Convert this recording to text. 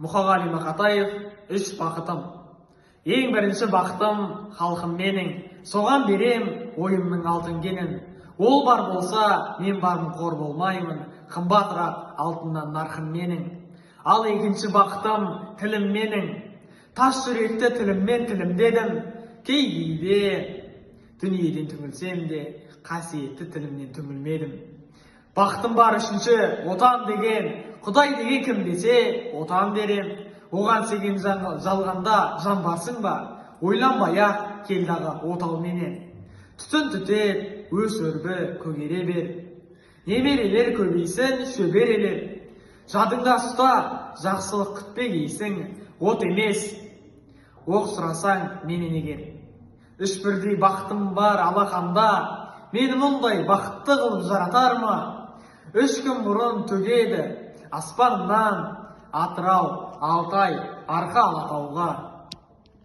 Мұқағали Мақатаев, «Үш бақытым». Ең бірінші бақытым – халқым менің, соған берем ойымның алтын кенін. Ол бар болса, мен бармын, қор болмаймын, қымбатырақ алтыннан нарқым менің. Ал екінші бақытым – тілім менің. Тас жүректі тіліммен тілімдедім. Кей кейде дүниеден түңілсем де, қасиетті тілімнен түңілмедім. Бақытым бар үшінші, отан деген. Құдай деген кім десе, отан дерем. Оған сенген жалғанда жан барсың ба? Ойланбай ақ кел дағы отау менен. Түтін түтеп, өс, өрбі, көгере бер. Немерелер көбейсін, шөберелер. Жадыңда ұста, жақсылық күтпегейсің, от емес, оқ сұрасаң менен егер. Үш бірдей бақытым бар алақанда, мені мұндай бақытты қылып жаратар ма? 3 күн бұрын төгеді аспаннан Атырау, Алтай, Арқа, Алатауға.